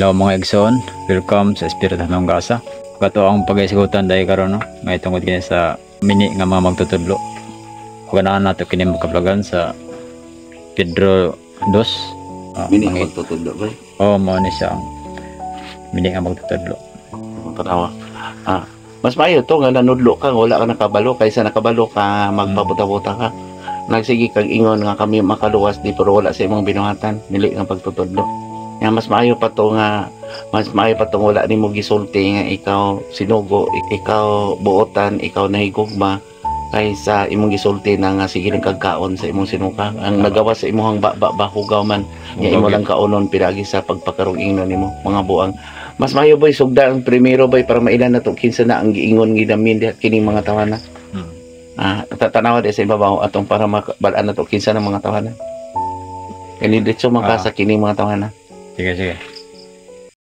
Hello, mga igsoon, welcome sa Espiritu ng Gasa. Kato ang pag-isgutan dahil karon, no, may tungod kini sa mini nga mga magtutudlo. Ug ganahan nato kini makablagan sa Pedro 2. Mini magtutudlo ba? Oh, mao ni siya ang mini nga magtutudlo. Ang tanawa. Mas maayo to nga nanudlo ka, wala ka nakabalo kaysa nakabalo ka, magpabuta-buta ka. Nagsige kag ingon nga kami makaluwas di, pero wala sa imong binuhatan, dili nga pagtutudlo. Nga mas maayo pa to nga mas maayo pa to wala nimo gisulti nga ikaw sinugo, ikaw buotan, ikaw nahigugma kaysa imong gisulti na nga sige lang kagkaon sa imong sinuka. Ang nagawa sa imong baba ba hugaw man nga imo lang kaunon pinaagi sa pagpakarong ingnon nimo mga buang. Mas maayo, boy, sugda ang primero, boy, para mailan na to kinsa na ang giingon gidamin diha kining mga tawana. Tatanawa di sa ibabaw atong para makabalaan na to kinsa ng mga tawana. Kani diretso man ka sa kining mga tawana. Sige, sige.